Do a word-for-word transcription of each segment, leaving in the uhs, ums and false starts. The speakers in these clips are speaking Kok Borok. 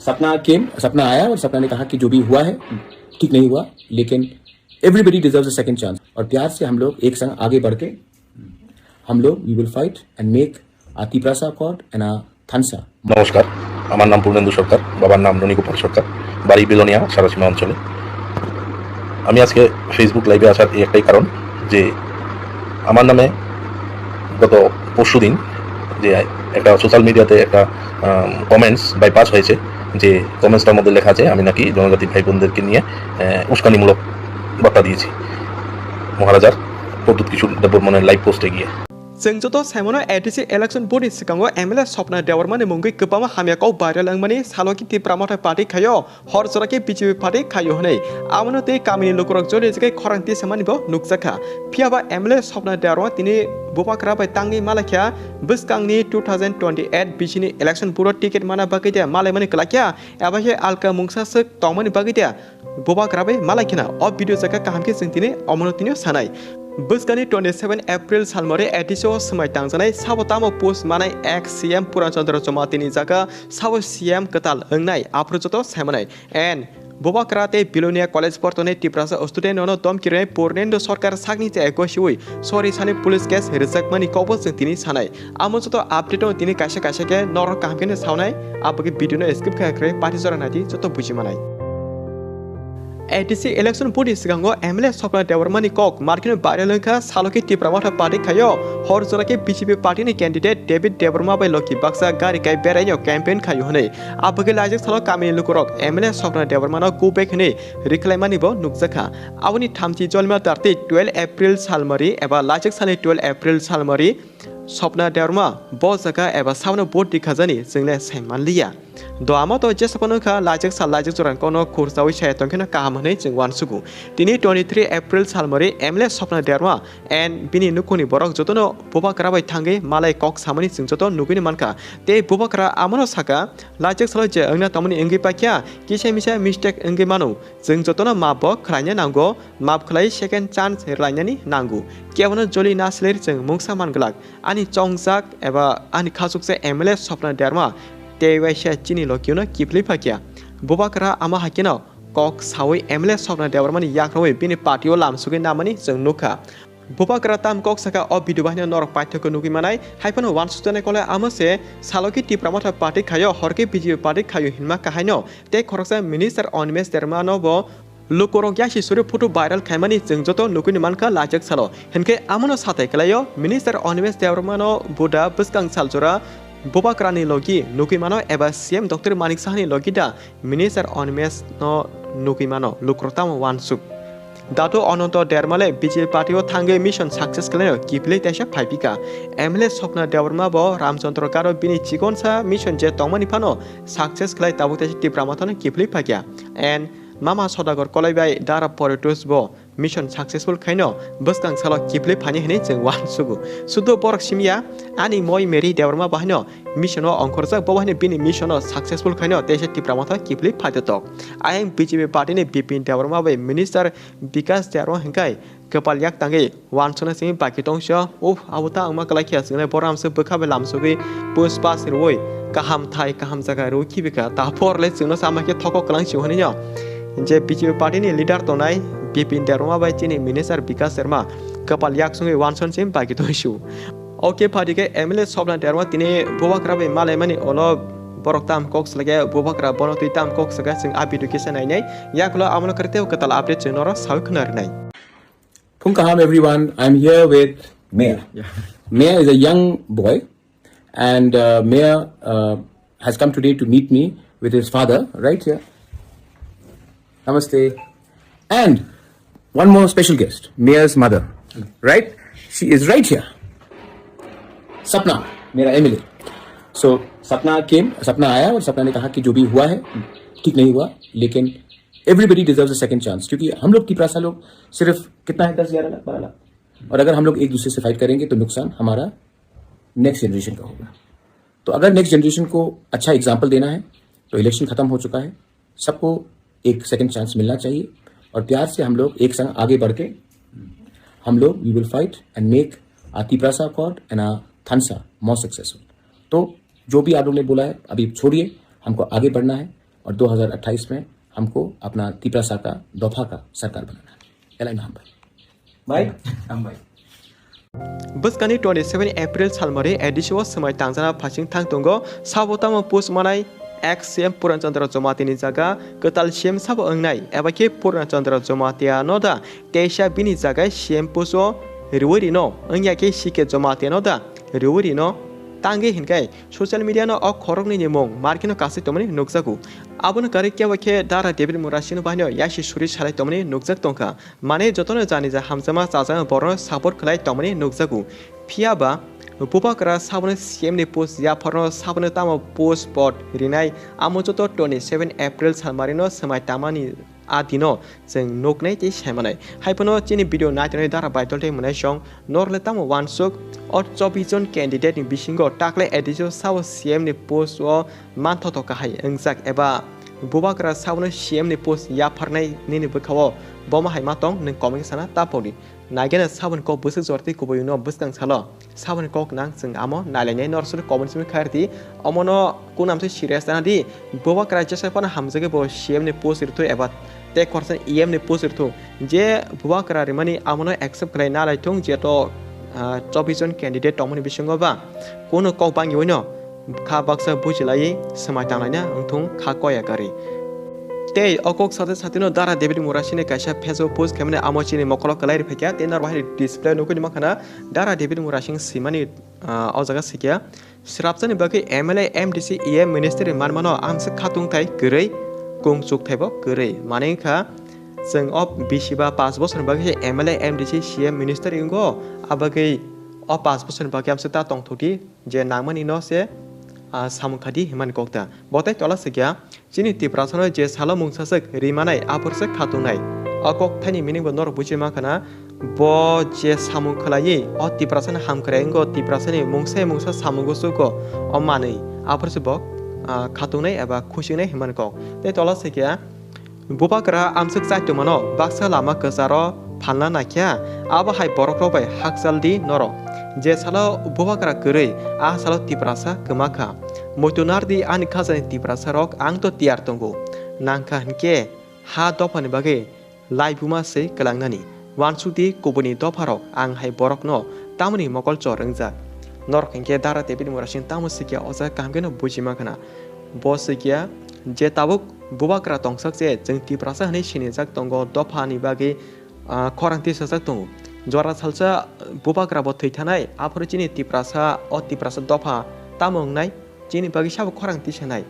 सपना केम सपना आया और सपना ने कहा कि जो भी हुआ है ठीक नहीं हुआ, लेकिन everybody deserve a second chance. और प्यार से हम लोग एक संग आगे बढ़ के हम लोग we will fight and make a Tiprasa accord and a Thansa. নমস্কার। আমার নাম পূর্ণেন্দু সরকার। বাবার নাম ননীগোপাল সরকার। বাড়ি বিলোনিয়া সারাসীমা অঞ্চলে। আমি আজকে ফেসবুক লাইভে আসার এই একটাই কারণ যে আমার নামে গত পরশুদিন যে একটা সোশ্যাল মিডিয়াতে একটা কমেন্টস বাইপাস হয়েছে, যে কমেন্টসটার মধ্যে লেখা আছে আমি নাকি জনজাতি ভাই বোনদেরকে নিয়ে আহ, উস্কানিমূলক বার্তা দিয়েছি মহারাজার প্রদ্যুৎ কিশোর দেববর্মনের লাইভ পোস্টে গিয়ে। Chwng joto saimano A D C election boni swkango M L A Swapna Debbarmani mungwi kwbangma hamya kok viral wngmani salo khe Tipra Motha party khaio, hor jora khe B J P party khaio hwnwi. Abono tei kamini lukurok joli jagwi khorang tisamani bo nukjakha. Phiya ba M L A Swapna Debbarma tini Bubagra bai tangwi malaikha bwskangni two thousand twenty-eight bisini election buro ticket mana bagwi de malaimani kwlaikha, eba khe alka mungsa swk tongmani bagwi de Bubagra bai malai kheno o video jaga kaham khe chwng tini omono tini sanai. Bwskani twenty seven April salmari A D C o swmai tangjanai sabo tamo post manai ex C M Puran Chandra Chowma tini jaga sabo C M kwtal wngnai aphuru joto saimanai. And Bubagra tei Bilonia College portoni Tiprasa student nono domkirnai Purnendo Sarkar sakni che ekosiwi sori sani police case rwjakmani kokbo chwng tini sanai. Amo joto update no tini kaisa kaisa khe norok kaham khe saunai, aboni video no skip kha kre pati jora naidi joto buji manai. A D C election boni swkango M L A Swapna Debbarmani kok markino viral wngkha, salo khe Tipra Motha party khaio, hor jora khe B J P party ni candidate David Debbarma bai Loki Baksa gari kai beraino campaign khaio hwnwi. Aboni laijak salo kamini lukurok M L A Swapna Debbarmano go back hwnwi rikhlaimani bo nukjakha. Aboni thamchi jolma tartwi twelve April salmari eba laijak salni twelve April salmari Swapna Debbarma bo jaga eba sabono vote rikhajani chwngle sai manliya. Doamo to jesapano wngkha laijak sal laijak jora kono khursawi saya tongkheno kaham hwnwi chwng uansugo. Tini twenty three April salmari M L A Swapna Debbarma and bini nukhungni borok jotono Bubagra bai thangwi malai kok samani chwng joto nugwino mankha. Tei Bubagra amono saka, laijak salo je wngna tongmani wngwi paikha, kisa misa mistake wngwi mano. Chwng jotono map bo khlaina nango, map khlai second chance rwlainani nango. Kebono joli na sler chwng mungsa man glak. Ani chongjak eba ani khachuksa M L A Swapna Debbarma tei waisa chini lokiono kiphilwi phakya. Bubagra ama haikeno kok sawi M L A Swapna Debbarmani yakrwi bini party o lamsugwi namani chwng nukha. Bubagra tam kok saka o video bahino norok paithakgo nugwi manai, haiphano uansukjaknai kole amo se salo khe Tipra Motha party khaio, hor khe B J P party khaio hinma kahaino tei khoroksa minister Animesh Debbarmano bo lukurok yasi suri photo viral khaimani chwng joto nugwino mankha laijak salo. Hinkhe amono satai kwlaio minister Animesh Debbarmano buda bwskang sal jora Bubagrani logi nugwi mano eba C M Doctor Manik Sahani logi da minister Animesh no nugwi mano lukurok tamo uansuk. Dato Ananto Debbarmale B J P party o thangwi mission success khlaino kiphilwi teisa phaipika. M L A Swapna Debbarma bo Ramchandra Garo bini chikonsa mission je tongmani phano success khlai tabuk teisa Tipra Mothano kiphilwi phaikya. And Mama Sodagar Kolaibai Dara Poritus bo mission successful khaino bwskang salo kiphilwi phani hwnwi chwng uansugo. Sudo borok simiya ani moi Mary Debbarma bahaino mission o ongkhorjak, bo bahaino bini mission o successful khaino teisa Tipra Motha kiphilwi phaitotok. Ayang B J P party ni Bipin Debbarma bai minister Bikas Debbarma hwnkhe kwpal yak tangwi uansukna simi baki tongso. Uf, abo ta wngma kwlai khe chwngle boram se bwkha bai lamsugwi push pass rwui kaham thai kaham jaga rwui khibika. Tapor le chwngno sama khe thokok kwlang si hwnwi no. Je B J P party ni leader tongnai Bipin Debbarma bai chini minister Bikas Debbarma kwpal yak sungwi uansukna simi baki tongso. Oke, phaidi khe M L A Swapna Debbarma tini Bubagra bai malaimani ulo borok tam kok swlai khe Bubagra bono twi tam kok swkha chwng a video kisa nainai. Yakulo amono kwrwi tei kwtal update chwng norok sawi khna rwnai. Phung kaham everyone, I'm here with Mayor. Yeah. Mayor is a young boy and uh, Mayor uh, has come today to meet me with his father right here. Namaste. And one more special guest, Mayor's mother, right? She is right here. सपना, मेरा M L A. So सपना केम सपना आया और सपना ने कहा कि जो भी हुआ है ठीक नहीं हुआ, लेकिन everybody deserve a second chance, क्योंकि हम लोग तिपरासा लोग सिर्फ कितना है, दस ग्यारह लाख, बारह लाख, और अगर हम लोग एक दूसरे से फाइट करेंगे तो नुकसान हमारा नेक्स्ट जनरेशन का होगा। तो अगर नेक्स्ट जनरेशन को अच्छा एग्जाम्पल देना है तो इलेक्शन खत्म हो चुका है, सबको एक सेकंड चांस मिलना चाहिए और प्यार से हम लोग एक संग आगे बढ़ के हम लोग we will fight and make a Tiprasa accord and a Thansa more successful. तो जो भी आप लोग ने बोला है अभी छोड़िए, हमको आगे बढ़ना है। और दो हज़ार अट्ठाईस में हमको अपना तिपरासा का दोफा का सरकार बनाना है। Elai no hambai. Bai, hambai. Bwskangni twenty seven April salmari A D C o swmai tangjana phasing thang tongo, sabo tamo post manai ex C M Purna Chandra Jamatia ni jaga kwtal C M sabo wngnai, eba khe Purna Chandra Jamatia no da teisa bini jaga C M post o riwi rino, wngya khe C K Jamatia no da riwi rino tangwi hinkai social media no o khoroknwi ni mung markino kasui tongmani nukjago. Abono karwi kebo khe Dara David Murasing no bahino yasi suri salai tongmani nukjak tongkha. Mane jotono jani ja hamjakma chajakma borokno support khlai tongmani nukjago. Phiya ba Bubagra sabono C M ni post yapharno sabono tamo post pot rinai, amo joto twenty seven April salmarino swmai tamani a dino chwng nuknai tei saimanai. Haiphano chini video naitongnai Dara Baidol tei Mwnaisong norle tamo wansuk o chobbish jon candidate ni bisingo takle A D C o sabo C M ni post o manthoto kahai wngjak eba Bubagra sabono C M ni post yapharnai nini bwkhao bomo hai ma tong nwng comment sana tapodi. Naigena saboni kok bwswk jora tei kubui wngno bwskang salo saboni kok nang chwng amo nailainai nor suri comment simi khairdi. Omono kunam se serious tana di. Bubagra jesa phano hamjagwi bo C M ni post rwthu eba tei khoroksa E M ni post rwthu. Je Bubagra rimani amono accept khlai nalaithung je to, ah, chobbish jon candidate tongmani bisingo ba kuno kok bangwi no kha baksa bujilai swmai tanglaina wngthung kha koya gari. Tei o kok sate satino Dara David Murasing ni kaisa Facebook post khaimani amo chini mokolo kwlai rwphaikha tei norbo hai display nukui mankha na Dara David Murasing swimani, ah, o jaga swikha. Srapsani bagwi M L A, M D C, E M, ministry manmano amswk khatung thai kwrwi, kung chuk thaibo kwrwi. Manwi wngkha, chwng o bisi ba paanch bosorni bagwi se M L A, M D C, C M, ministry wngo, a bagwi o paanch bosorni bagwi amswk ta tongthokdi, je nangmani no se, ah, samung khadi himani kok ta. Bo tei tola swikha, Chini Tiprasano je salo mungsaswk rimanai, aphuru se khatungnai. O kok thaini meaning bo norok buji mankha na, bo je samung khwlaiwi, o Tiprasani hamkrai wngo, Tiprasani mungsa mungsa samungo chugo, o manwi, aphuru se bo, ah, khatungnai eba khusingnai hinmani kok. Tei tola se khe, Bubagra amswk chai tongmano, baksa lama kwcharo phalna naikha, abo hai borokrok bai hakchal di norok. Je salo Bubagra kwrwi, a salo Tiprasa kwma kha. Muitu nardi ani khajani Tiprasa rok ang to tiyar tongo. Nangkha hinkhe ha dophani bagwi laibuma se kwlangnani. Wansukdi kubuni dopharok ang hai borokno tamoni mokol chor wngjak. Norok hinkhe Dara David Murasing tamo sikya o jaga kaham kheno buji mankha na. Bo sikya je tabuk Bubagra tongsak se chwng Tiprasa hwnwi sinijak tongo dophani bagwi ah, khorang tisajak tongo. Jora salsa Bubagra bo thwi thanai, aphuru chini Tiprasa, o Tiprasa dopha tamo wngnai, chini bagwi sabo khorang tisanai.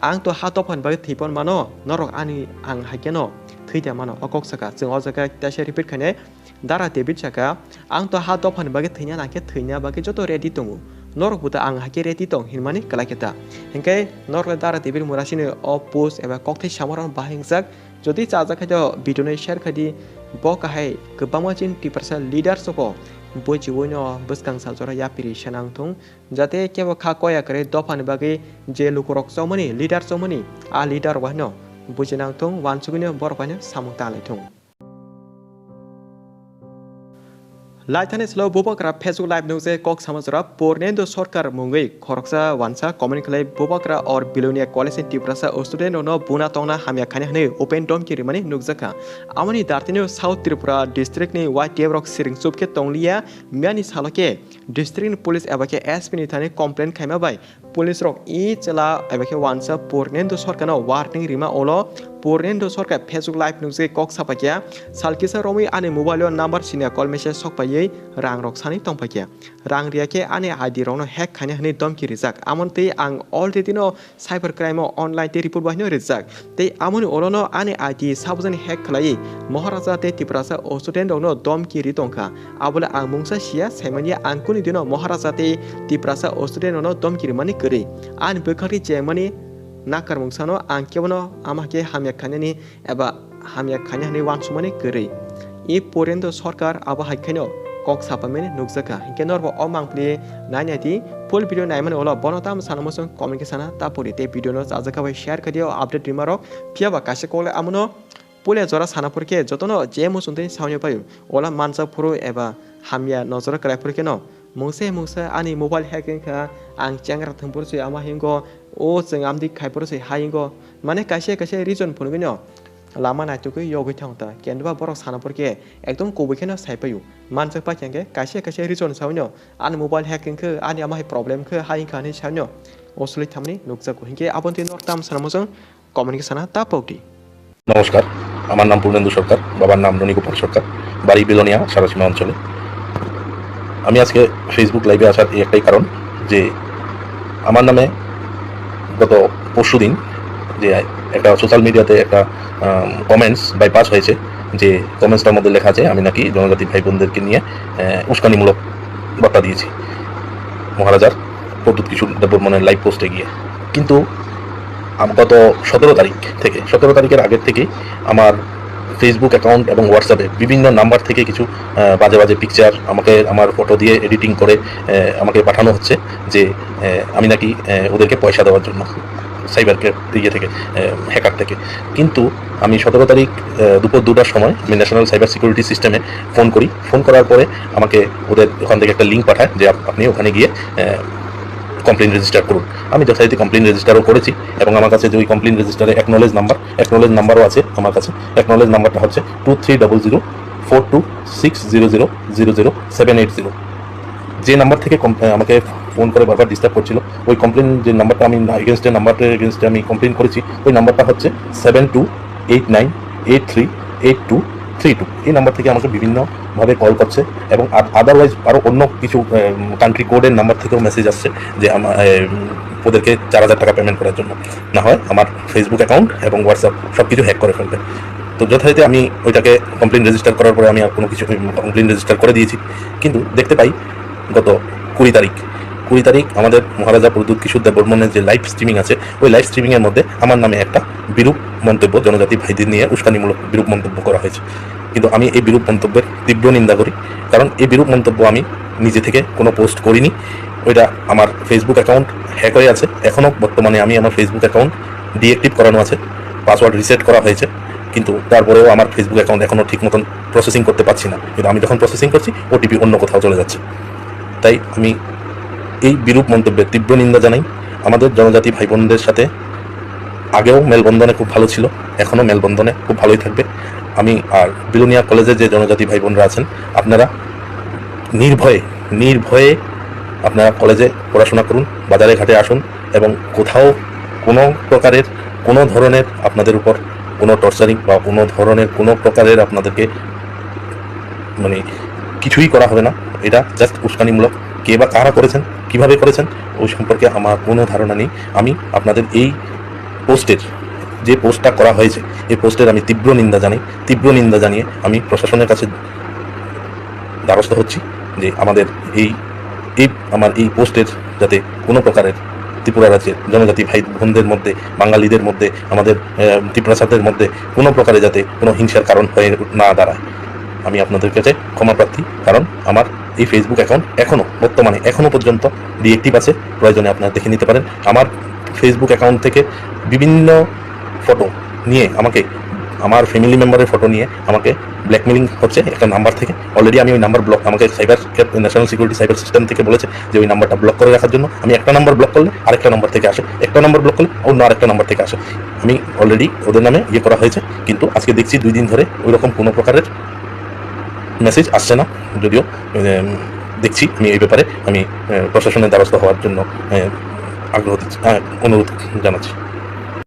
Ang to ha dophani bagwi thwi pon mano, norok ani ang hai kheno thwi da mano, o kok saka. Chwng o jaga teisa repeat khainai, Dara David saka, ang to ha dophani bagwi thwina nangkhe thwina bagwi joto ready tongo. Norok bo ta ang hai khe ready tong hinmani kwlai khe ta. Hinkhe norok le Dara David Murasing ni o post eba kokthai samarok bahai wngjak, Jodi chajak khai to video no share khai di, bo kahai kwbangma chini Tiprasa leader soko bujiwi no bwskang sal jora yapri sanang thung, jate kebo kha koya kwrwi dophani bagwi je lukurok chomani leader chomani a leader waino bujinang thung, wansugwi no borok waino samung tanglai thung. Laithani salo Bubagra Facebook live nukjai kok sama jora Purnendo Sarkar mungwi khoroksa wansa comment khlai Bubagra or Belonia College ni Tiprasa student rokno buna tongna hamya khaina hwnwi open domki rimani nukjakha. Amoni dartino South Tripura district ni Y T F rok siring chupkhe tongliya, miyani salo khe district ni police eba khe S P ni thani complaint khaima bai Police rok i chwla eba khe wansa Purnendo Sarkar no warning rima ulo. Purnendo Sarkar Facebook live nukjagwi kok sapaikha, sal kisa romwi ani mobile o number siniya call message sokpaiwi rang rok sani tongpaikha. Rang riya khe ani I D rok no hack khaina hwnwi domki rijak. Amoni twi ang already no cyber crime o online tei report bahino rijak. Tei amoni ulo no ani I D sabujani hack khlaiwi Maharaja tei Tiprasa student rok no domki ri tongkha. Abole ang mungsa siya, saimanya ang kuni dino Maharaja tei Tiprasa student rokno domki rimani kwrwi. Ani bwkhakni chengmani nakar mungsano ang kebono ama khe hamya khainani eba hamya khaina hwnwi wansukmani kwrwi. I Purnendo Sarkar abo hai khaino kok sapamani nukjakha. Hinkhe norbo o mangpili nainai di, full video naimani ulo bono tamo sana muchung comment khe sana ta pori tei video no chajakha bai share khaidi o update rima rok. Phiya ba kaisa kok le amono Puila jora sana phurkhe jotono je muchung tei sawi paio, ola manjak phuru eba hamya nojoro kwlai phurkheno Mungsa mungsa ani mobile hack wngkha, ang chengra thwngphuru se ama hingo, o chwng amdi khaiphuru se ha hingo. Mane kaisa kaisa reason phunugwino lama naitugwi yogwi thangta. Kendwa borok sana porkhe ekdom kubui kheno sai paio. Manjak pai khe kaisa kaisa reason sawino ani mobile hack wngkha, ani ama hai problem khe ha hinkha hinwi sawino. Osuli thamni nukjago. Hinkhe aboni twi norok tam sana mojang comment khe sana ta pokdi. নমস্কার, আমার নাম পূর্ণেন্দু সরকার, বাবার নাম ননীগোপাল সরকার, বাড়ি বিলোনিয়া সারাসীমা অঞ্চলে। আমি আজকে Facebook লাইভে আসার এই একটাই কারণ যে আমার নামে গত পরশুদিন যে একটা সোশ্যাল মিডিয়াতে একটা, আম, কমেন্টস বাইপাস হয়েছে, যে কমেন্টসটার মধ্যে লেখা আছে আমি নাকি জনজাতি ভাই বোনদেরকে নিয়ে, আহ, উস্কানিমূলক বার্তা দিয়েছি মহারাজার প্রদ্যুৎ কিশোর দেববর্মনের লাইভ পোস্টে গিয়ে। কিন্তু আম-, গত সতেরো তারিখ থেকে, সতেরো তারিখের আগের থেকেই আমার Facebook অ্যাকাউন্ট এবং WhatsApp-এ বিভিন্ন নাম্বার থেকে কিছু, আহ, বাজে বাজে পিকচার, আমাকে আমার ফটো দিয়ে এডিটিং করে, আহ, আমাকে পাঠানো হচ্ছে যে, আহ, আমি নাকি, আহ, ওদেরকে পয়সা দেওয়ার জন্য সাইবার ক্যা-, ইয়ে থেকে, আহ, হ্যাকার থেকে। কিন্তু আমি সতেরো তারিখ, আহ, দুপুর দুটার সময় আমি ন্যাশনাল সাইবার সিকিউরিটি সিস্টেমে ফোন করি। ফোন করার পরে আমাকে ওদের ওখান থেকে একটা লিঙ্ক পাঠায় যে আপ-, আপনি ওখানে গিয়ে, আহ, কমপ্লেন রেজিস্টার করুন। আমি যথারীতি কমপ্লেন রেজিস্টারও করেছি এবং আমার কাছে যে ওই কমপ্লেন রেজিস্টারে অ্যাকনোলেজ নাম্বার, অ্যাকনোলেজ নাম্বারও আছে আমার কাছে। অ্যাকনোলেজ নাম্বারটা হচ্ছে two three double zero four two six zero zero zero zero seven eight zero. যে নাম্বার থেকে কম-, আহ, আমাকে ফোন করে বারবার ডিস্টার্ব করছিল, ওই কমপ্লেন যে নাম্বারটা আমি এগেনস্টে, নাম্বারটার এগেনস্টে আমি কমপ্লেন করেছি, ওই নাম্বারটা হচ্ছে seven two eight nine eight three eight two three two. এই নাম্বার থেকে আমাকে বিভিন্নভাবে কল করছে এবং আ-, আদারওয়াইজ আরও অন্য কিছু, আহ, কান্ট্রি কোডের নাম্বার থেকেও মেসেজ আসছে যে আমা-, আহ, ওদেরকে চার হাজার টাকা পেমেন্ট করার জন্য, না হয় আমার Facebook অ্যাকাউন্ট এবং WhatsApp সব কিছু হ্যাক করে ফেলবে। তো যথারীতি আমি ওইটাকে কমপ্লেন রেজিস্টার করার পরে আমি আর কোনো কিছু, উম, কমপ্লেন রেজিস্টার করে দিয়েছি। কিন্তু দেখতে পাই গত কুড়ি তারিখ, কুড়ি তারিখ আমাদের মহারাজা প্রদ্যুৎ কিশোর দেববর্মনের যে লাইভ স্ট্রিমিং আছে, ওই লাইভ স্ট্রিমিংয়ের মধ্যে আমার নামে একটা বিরূপ মন্তব্য, জনজাতি ভাইদের নিয়ে উস্কানিমূলক বিরূপ মন্তব্য করা হয়েছে। কিন্তু আমি এই বিরূপ মন্তব্যের তীব্র নিন্দা করি, কারণ এই বিরূপ মন্তব্য আমি নিজে থেকে কোনো পোস্ট করিনি। ওইটা আমার Facebook অ্যাকাউন্ট হ্যাক হয়ে আছে, এখনও বর্তমানে আমি আমার Facebook অ্যাকাউন্ট ডিঅ্যাক্টিভ করানো আছে, পাসওয়ার্ড রিসেট করা হয়েছে, কিন্তু তারপরেও আমার Facebook অ্যাকাউন্ট এখনও ঠিক মতন প্রসেসিং করতে পারছি না। কিন্তু আমি যখন প্রসেসিং করছি, ওটিপি অন্য কোথাও চলে যাচ্ছে। তাই আমি এই বিরূপ মন্তব্যের তীব্র নিন্দা জানাই। আমাদের জনজাতি ভাই বোনদের সাথে আগেও মেলবন্ধনে খুব ভালো ছিল, এখনও মেলবন্ধনে খুব ভালোই থাকবে। আমি আর বিলোনিয়া কলেজে যে জনজাতি ভাই বোনরা আছেন, আপনারা নির্ভয়ে, নির্ভয়ে আপনারা কলেজে পড়াশোনা করুন, বাজারে ঘাটে আসুন এবং কোথাও কোনো প্রকারের, কোনো ধরনের আপনাদের উপর কোনো টর্চারিং বা কোনো ধরনের কোনো প্রকারের আপনাদেরকে মানে কিছুই করা হবে না। এটা জাস্ট উস্কানিমূলক। কে বা কারা করেছেন, কিভাবে করেছেন, ওই সম্পর্কে আমার কোনো ধারণা নেই। আমি আপনাদের এই পোস্টের, যে পোস্টটা করা হয়েছে, এই পোস্টের আমি তীব্র নিন্দা জানাই। তীব্র নিন্দা জানিয়ে আমি প্রশাসনের কাছে দ্বারস্থ হচ্ছি যে আমাদের এই, এই আমার এই পোস্টের যাতে কোনো প্রকারের ত্রিপুরা রাজ্যের জনজাতি ভাই বোনদের মধ্যে, বাঙালিদের মধ্যে, আমাদের, আহ, তিপ্রাসাদের মধ্যে কোনো প্রকারে যাতে কোনো হিংসার কারণ হয়ে না দাঁড়ায়। আমি আপনাদের কাছে ক্ষমা প্রার্থী, কারণ আমার এই Facebook অ্যাকাউন্ট এখনও বর্তমানে, এখনও পর্যন্ত ডিঅ্যাক্টিভ আছে, প্রয়োজনে আপনারা দেখে নিতে পারেন। আমার Facebook অ্যাকাউন্ট থেকে বিভিন্ন ফটো নিয়ে আমাকে, আমার ফ্যামিলি মেম্বারের ফটো নিয়ে আমাকে ব্ল্যাকমেলিং হচ্ছে একটা নাম্বার থেকে। অলরেডি আমি ওই নাম্বার ব্লক, আমাকে cyber, national security cyber system থেকে বলেছে যে ওই নাম্বারটা ব্লক করে রাখার জন্য। আমি একটা নাম্বার ব্লক করলে আরেকটা নাম্বার থেকে আসে, একটা নাম্বার ব্লক করলে অন্য আরেকটা নাম্বার থেকে আসে। আমি অলরেডি ওদের নামে ইয়ে করা হয়েছে, কিন্তু আজকে দেখছি দুই দিন ধরে ওই রকম কোনো প্রকারের মেসেজ আসছে না। যদিও, উম, দেখছি, আমি এই ব্যাপারে আমি, আহ, প্রশাসনের দ্বারস্থ হওয়ার জন্য, আহ, আগ্রহ দিচ্ছি, আহ, অনুরোধ জানাচ্ছি।